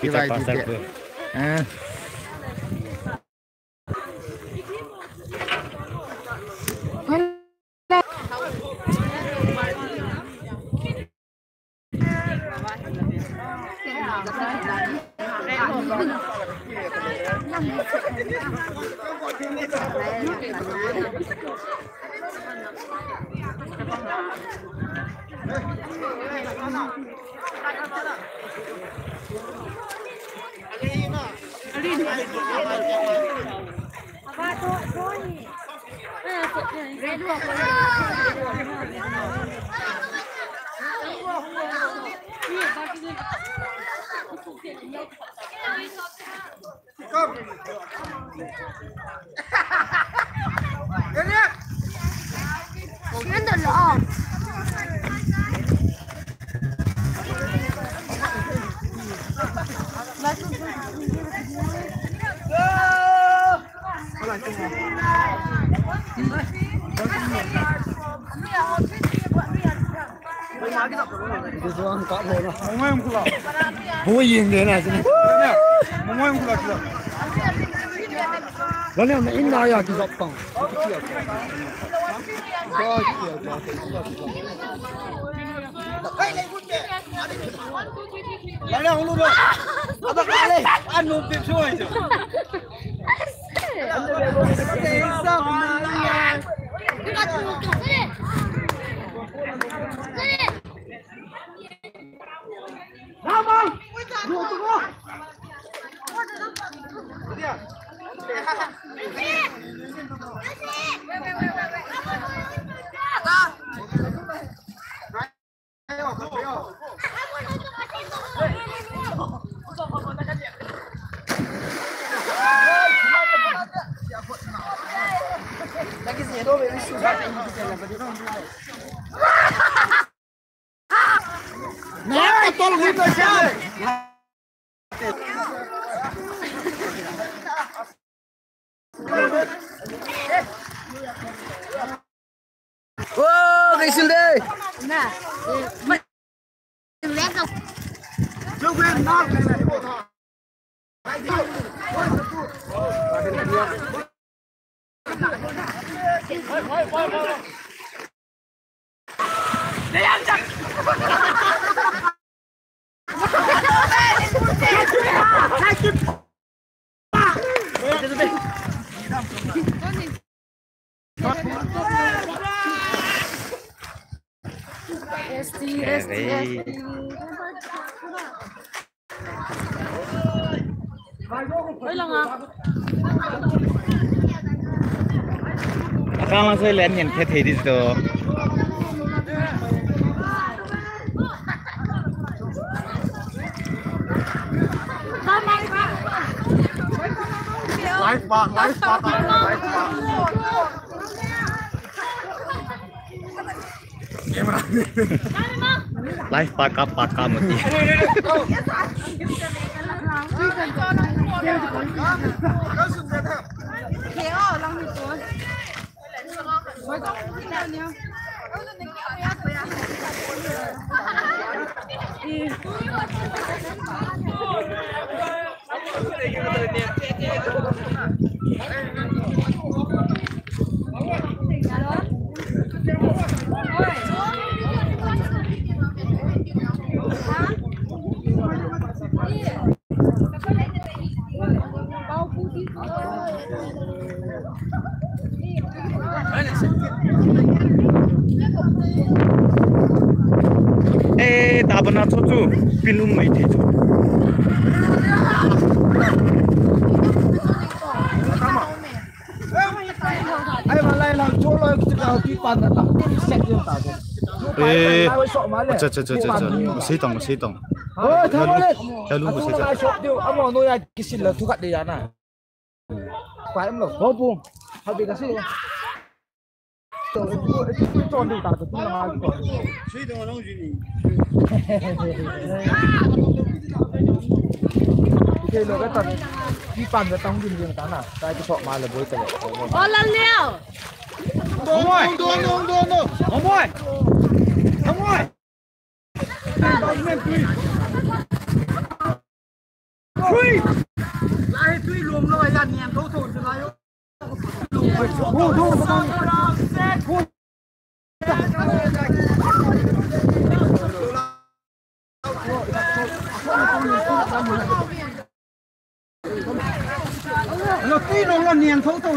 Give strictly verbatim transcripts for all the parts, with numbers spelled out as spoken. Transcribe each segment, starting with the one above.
Kita pasal tu. Eh. Boi yeng de na sini. Lale na in na ya ki zap tang. Lale hung lu do. Aba kale. Anu pe choi. Oh, kei sil de. Na. S T, S T, S T. Oi, langa. Akang lang soi len ngen khe thei di to. Live ba, live ba, live ba. Camera. Live pakap pakap mati. Eh, tabana chu chu pin um mai thei chu. Ai, ma lai lau, chu loi, chu loi, pi pan na ta, pi set yo ta. Eh, acha, acha, acha, acha. Masei tong, masei tong. Oh, tha mo le. Hello, masei tong. Ai, so, diu, amo no ya kisil la, thu khat de ya na. Kwai em lo, ho pu. Ha be ka si. Hola, Leo. Vamos, vamos, vamos. Vamos. Tui! Lai tui lom lo ya niam tho tho chu lai yo. Lo tui lom lo niam tho tho.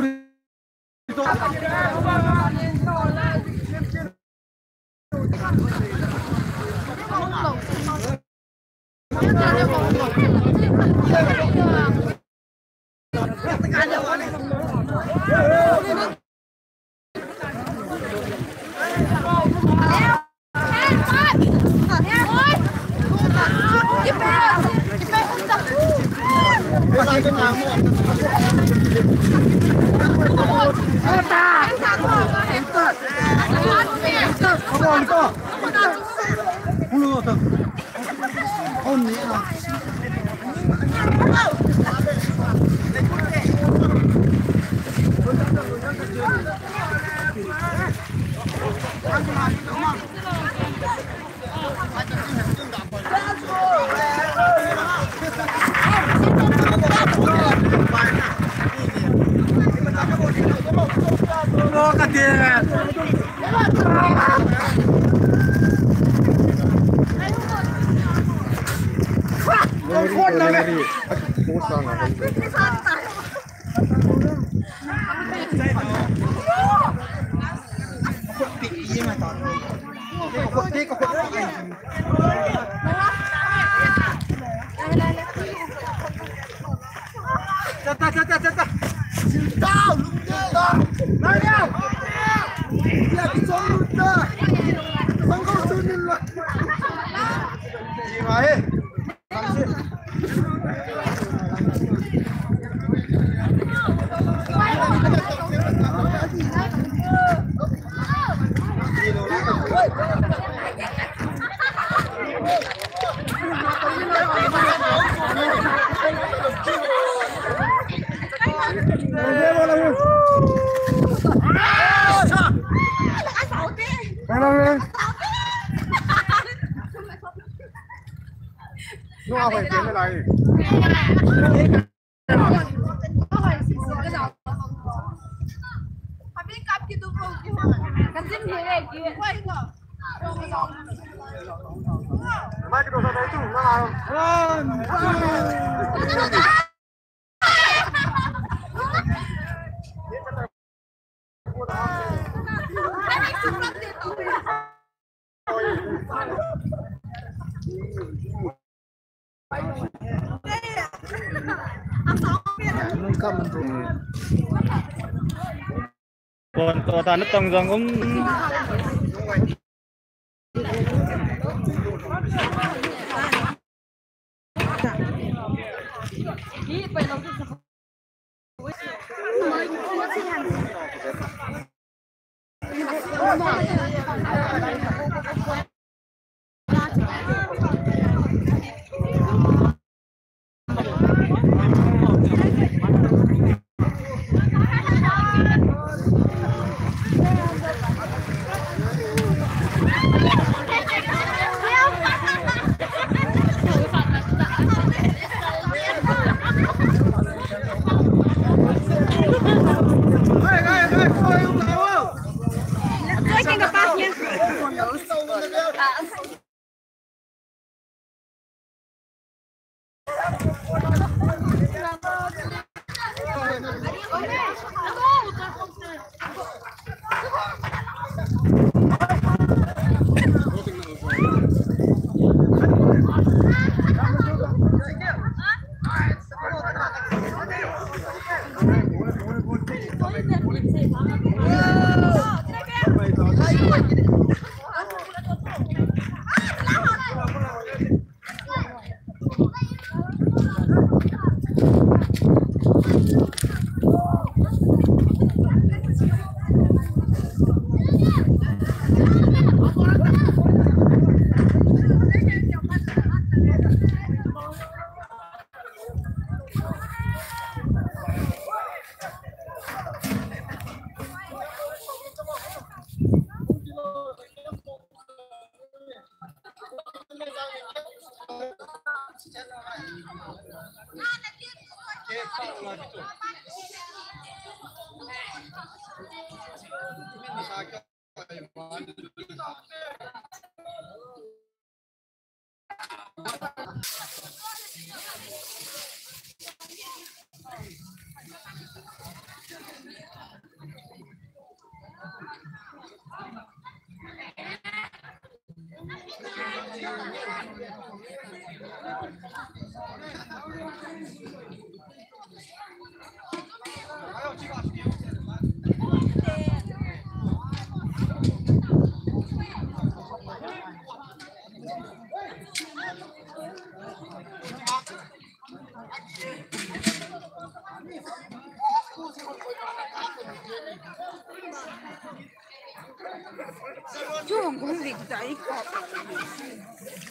Pon to ta na tong jong um.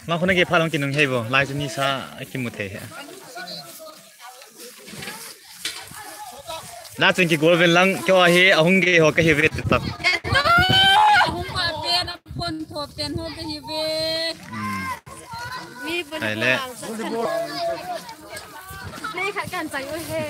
Lang khuna ke phalong kinung hei bo, lai chu nisa kimu thei he. La chun ki goal ven lang, keiho hi ahung ge ho kahi ve ti ta. Ahung ma pen, apon tho pen ho kahi ve. Hmm. Mi bol. Ai le. Play khat kan chai u he.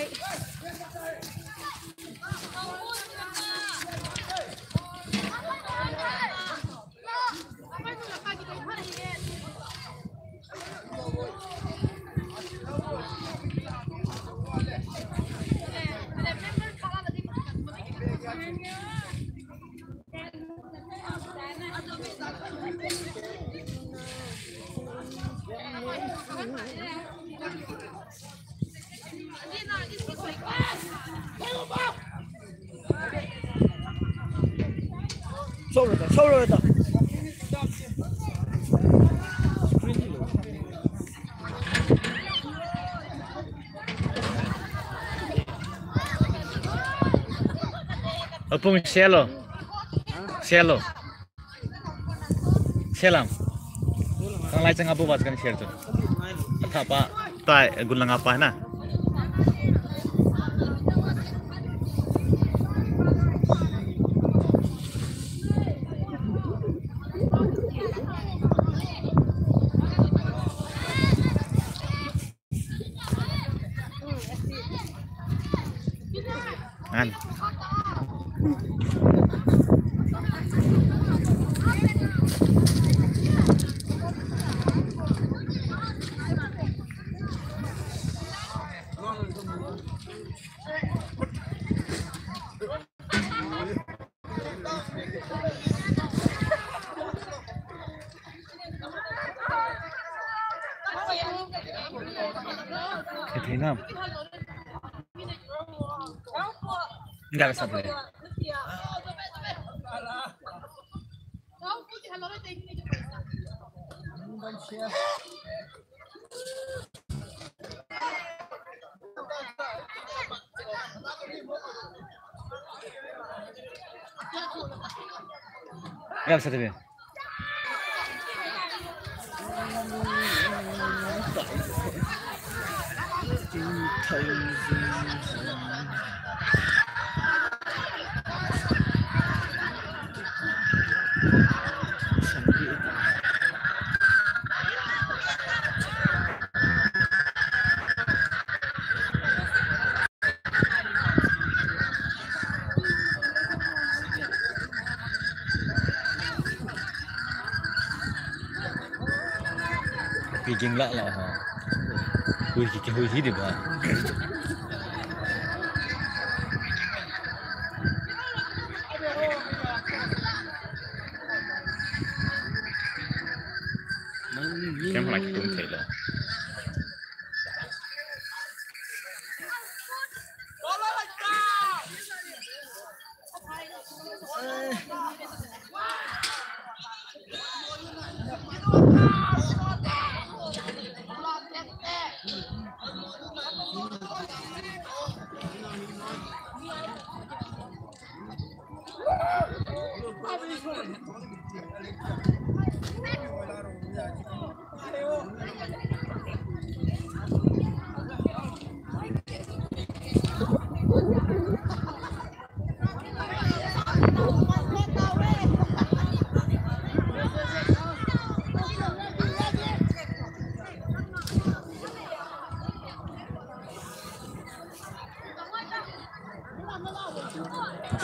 Apung selo. Selo. Selam. Kang lai chang abu bat kan share tu. Atha pa. Tai, gun langa pa na. An. Thei nam. Enggak satu ya. Ya, bisa tu. Pi ging la la ha. Hui ki, ki hui hi di ba. Kem hla ki tum thei lo.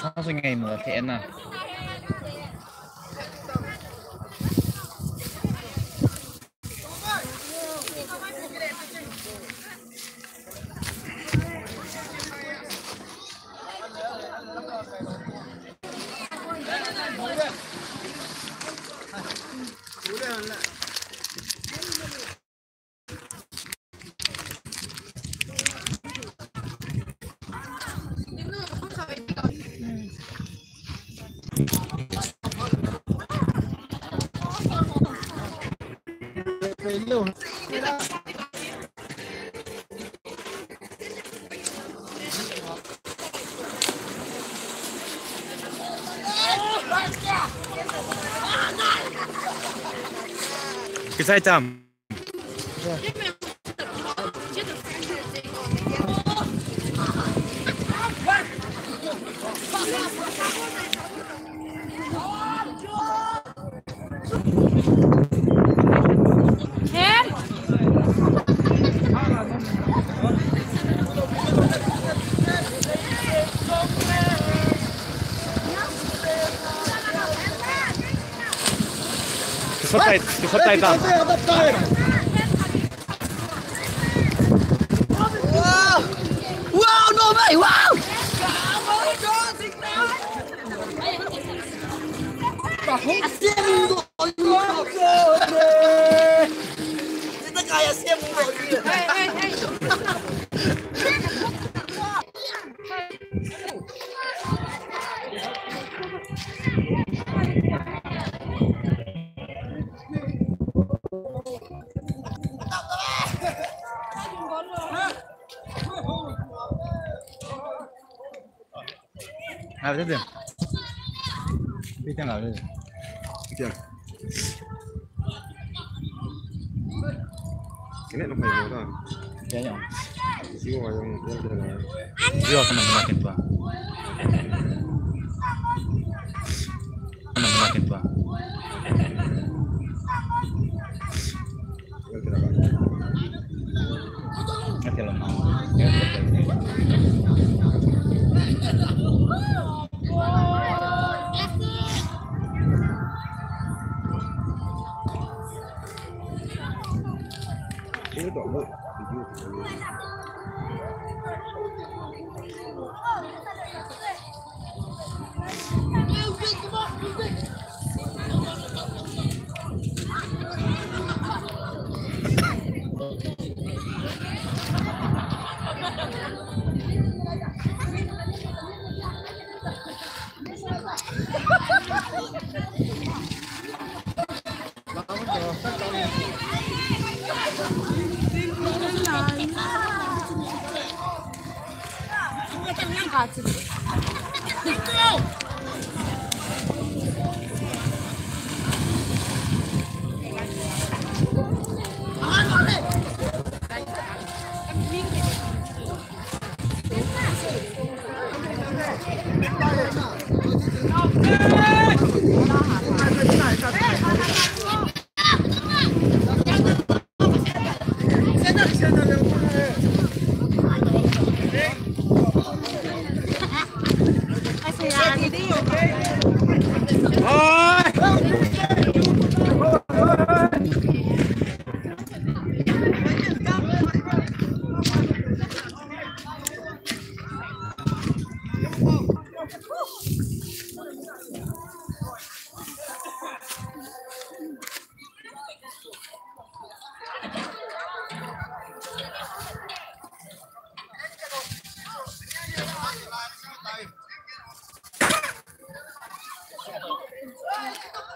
Sa su ngai mo the na. Kisai tam. Kisotai, kisotai ta. Wow! Wow, no way! Wow! Hau te te. Pi te hau te te. Tia. Kene no kai mo ta. Tia yo. Si wa yang yang te la. Yo, sama sama ken tua. Sama sama ken tua.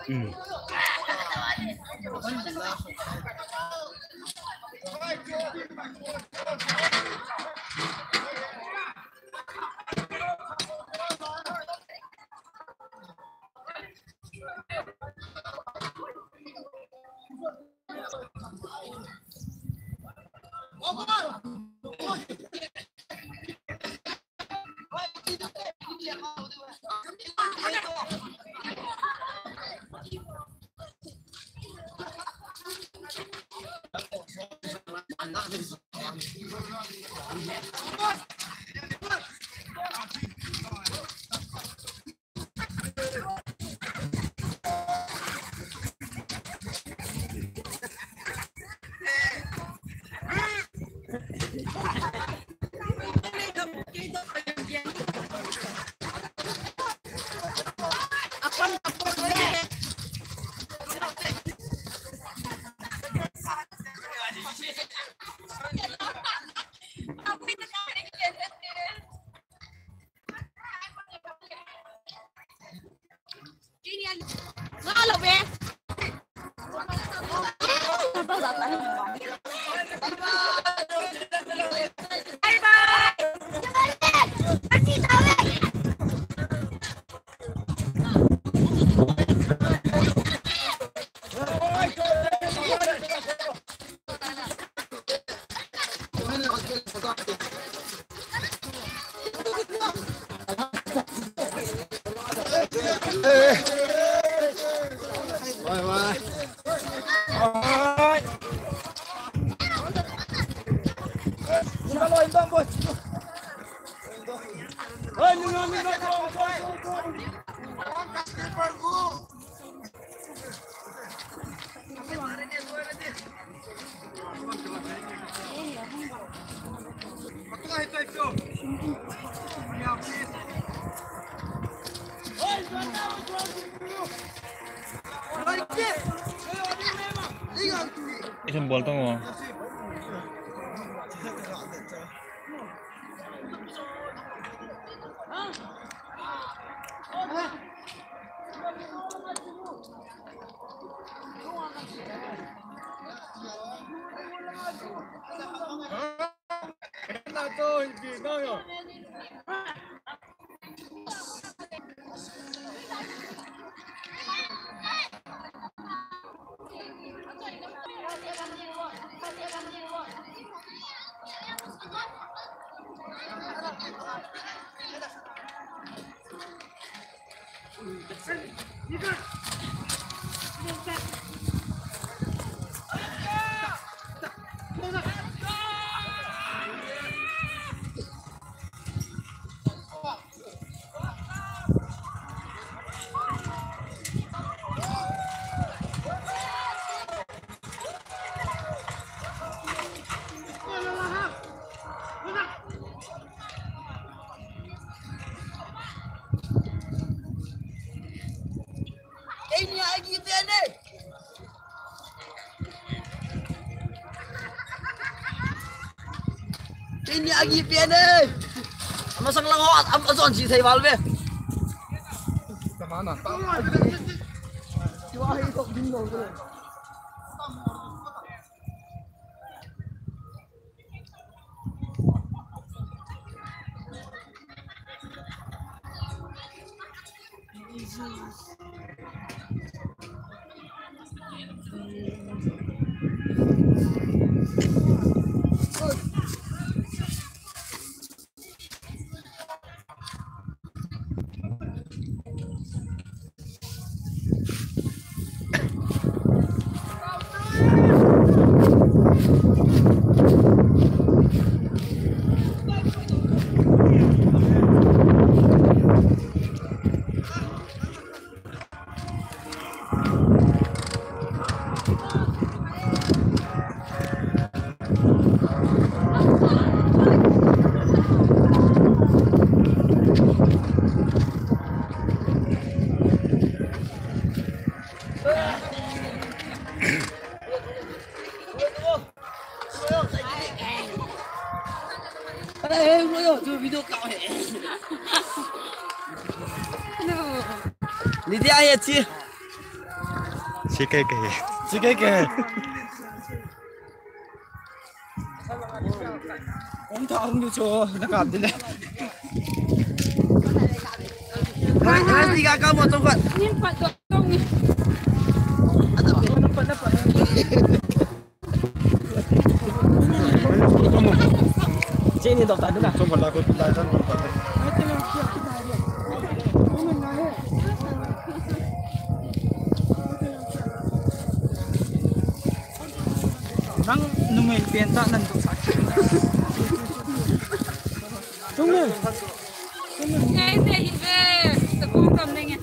Mm. Isang ball tong, oh. Keini agi pen e. Amasang lang ho, am, ajon ji thei val ve. Tamana. Ni dia ye chi. Chi kei kei. Chi kei kei. Om tha om du cho na kap di le. Hai, hai, tiga ka mo tong pat. Nin pat do tong ni. Ada pat na pat na pat. Chini dok ta duna. Chong pala ko ta dan dok ta. Nang numei pen ta nang dok sa. Chong ne. Nei, nei, ive. Ta ko kam nei nge.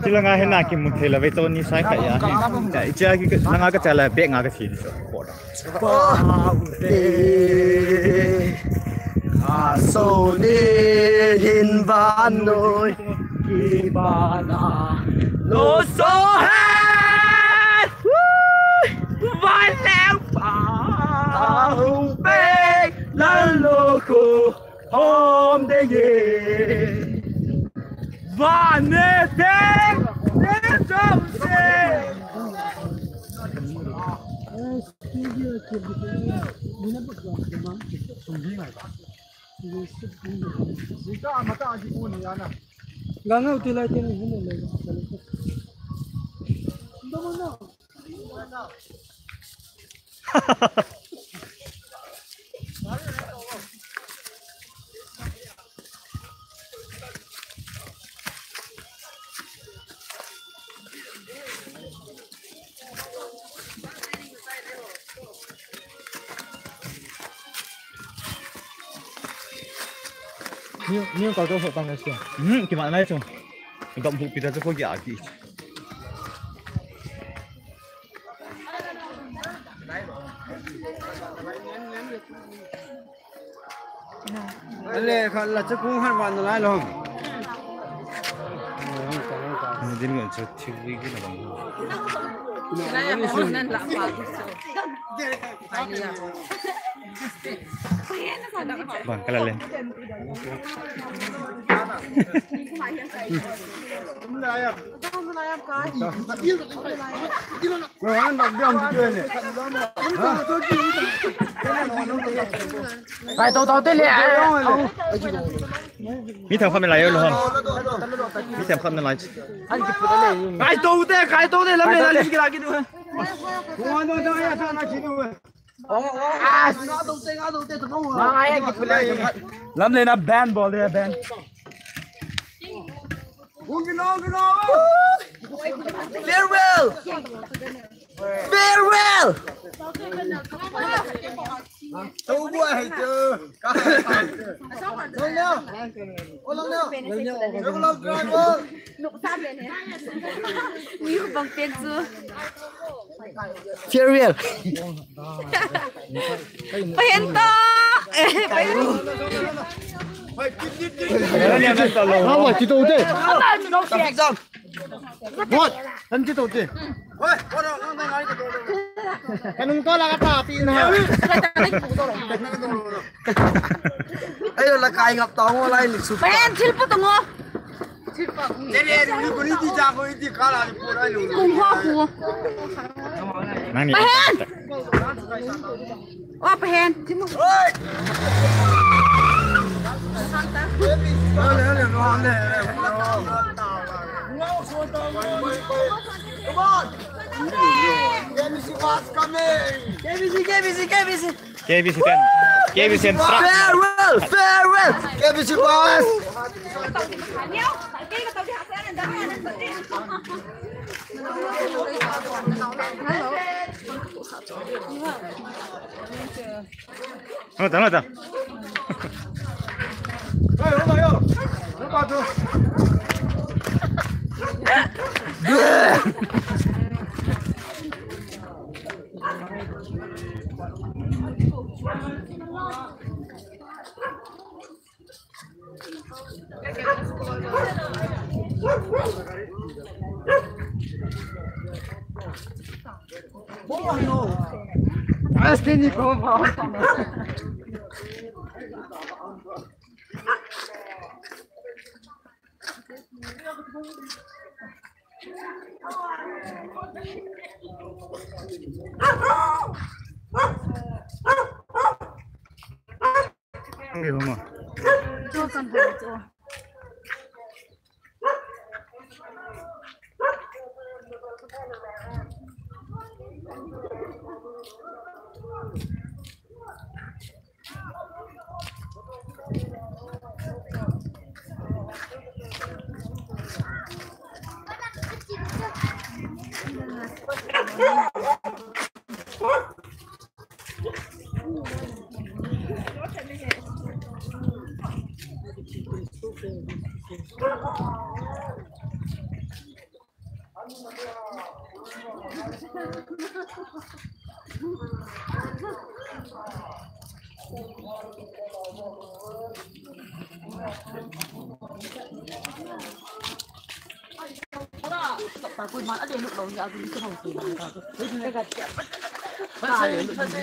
Ti langa hin na kimu thei lou ve, Tony sai kha ya. Icha ki langa ka chala bag nga ka thi ni so. Pau te, a so ni hin vannoi kibana lo so hai. Van leng pa hung pe lalo ko. Hom de ye. Van ne te, ne chom se. Ganga uti lai te ni hene le. Niu, niu kau to so tang le so. Hmm, kiman nai so. Gam hu pi ta so ko ya ki. Ale, kha la cha kung han wan lai lo. Ni din ngan cha thi wi ki na bang. Lai ya mo nan la pa so. Ai ya. Bang kala le. Kai to to te le. Mi thang kham lai lo hon. Mi thang kham lai. Kai to te, kai to te lam le la lim ki la ki du. Lam le na ban bol de ban. Farewell. Farewell. Tau bua hai chu. Long neo. O long neo. Long neo. Long neo. Driver. Nuk sa be ne. Ni bang pen chu. Farewell. Pahen to. Eh, pahen. Hawa, ti to te. Traffic jam. What? Kan ti to te. Kanung to la ka ta pi na. Ayo la kai ngap ta ngo lai ni su. Pahen thil pu to ngo. Nang ni. Pahen. O, pahen. Come on. K B C, K B C, K B C. K B C ten. K B C ten. Farewell, farewell. K B C boss. Hello. Hello, hello.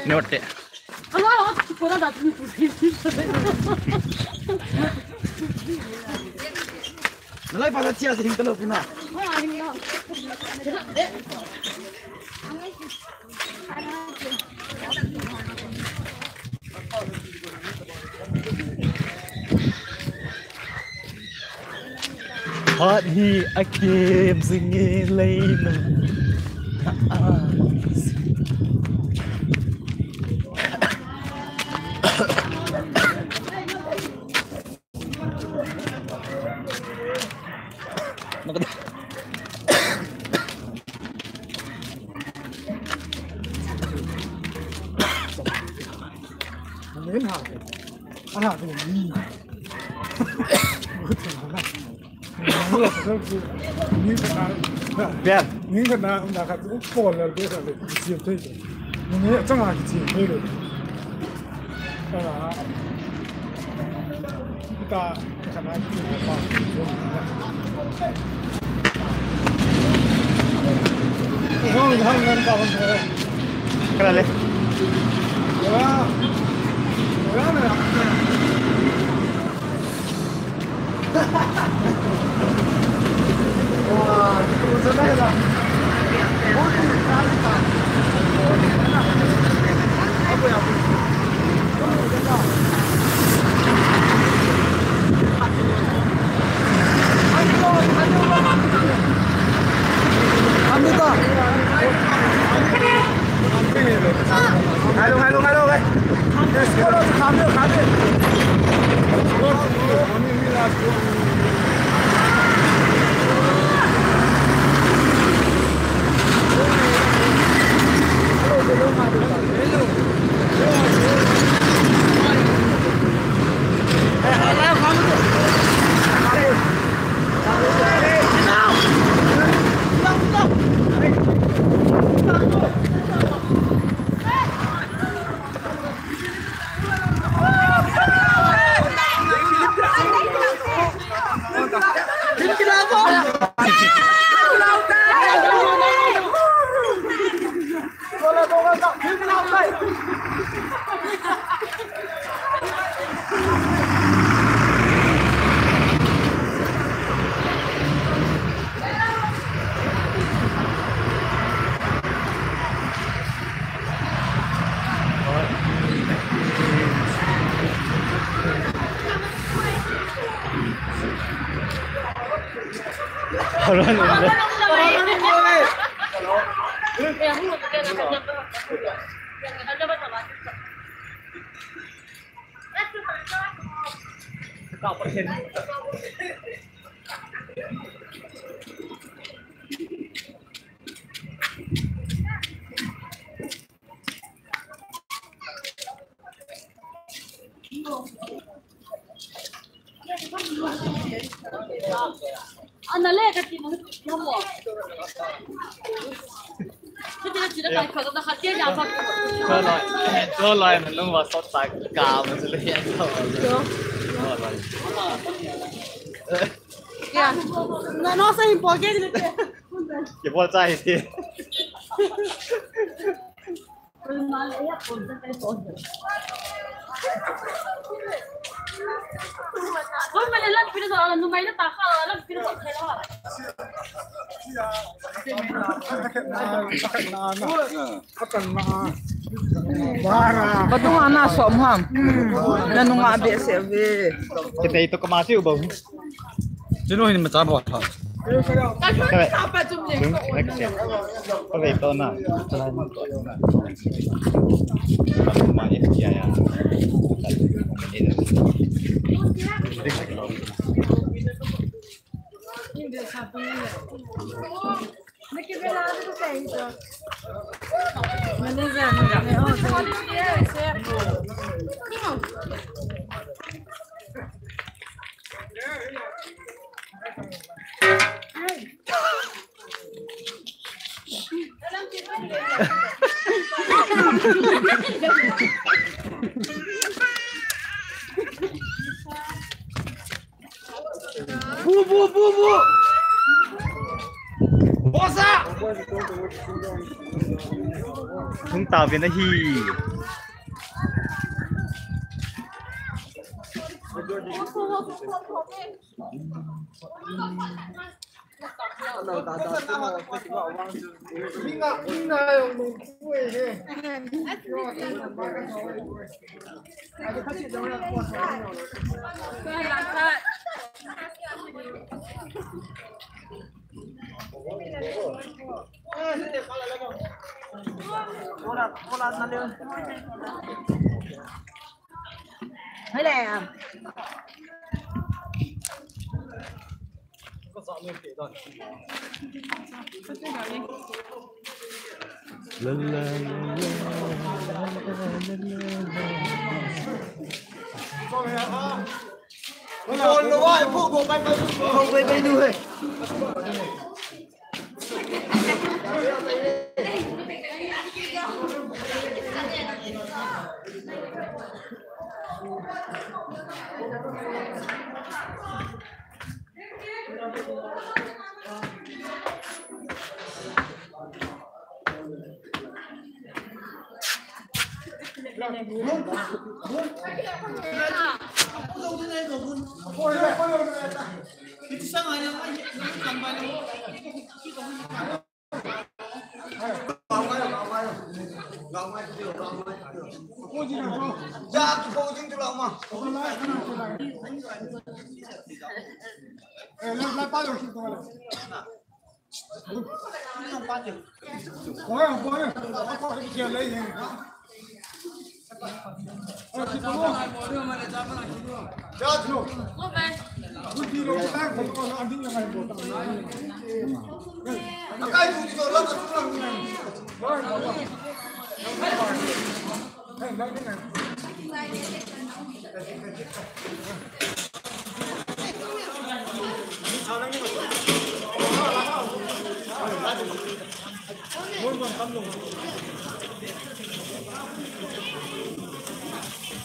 Note. Nalai pa chia sing talo pina. Phat hi akem jing e lei nung. Bel. Ni kana na ka ko la de sa le, si te. Ni changa ki si te. Ana le ka ti mo mo. Toloi, toloi, nalung va sot ta ka, ma sile ya. Toloi. Ya, na no sa important le. Kibol cha hi ti. Bara. Batung ana som ham. Nanunga behseh ve. Kita itu kemasi ubah. Chinu hin macha bo tha. Ka ve to na. Bu, bu, bu, bu. Bosa. Hung ta ve na hi.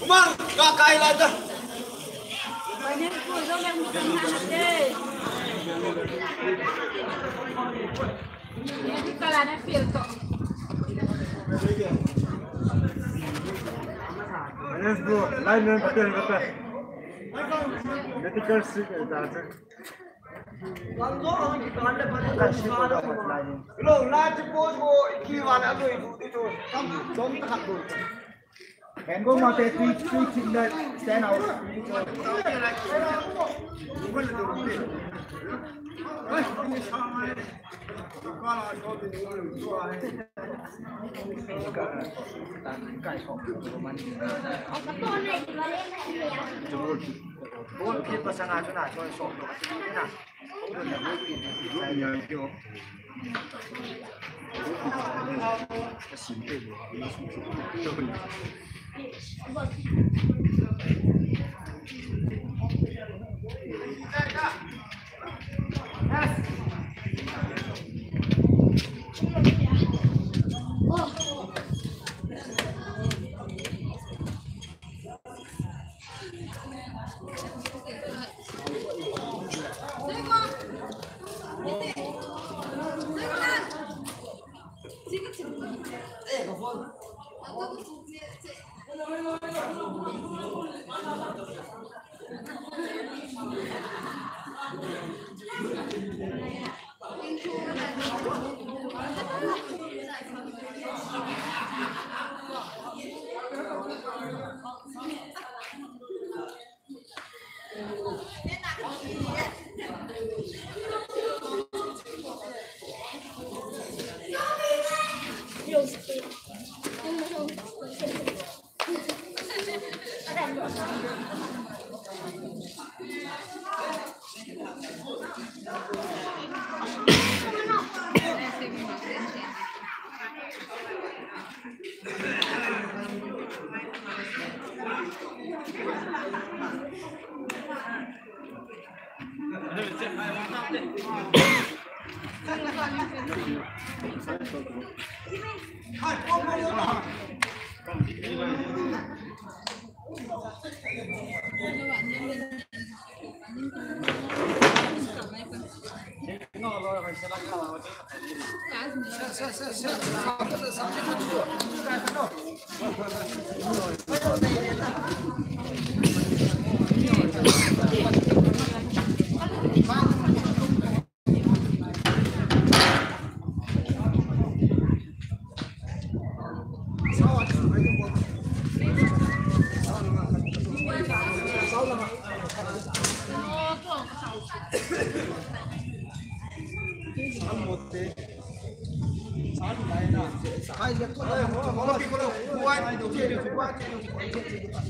Umang, kakai lada. Yes, bro. Line man, betul, betul. Medical sick, eh, doctor. Lo, la ti po ko ki wa la lo i tu tu. Tam, tam ta ko. Hengo ma te tui, tui chin da stand out.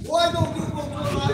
Why don't you go to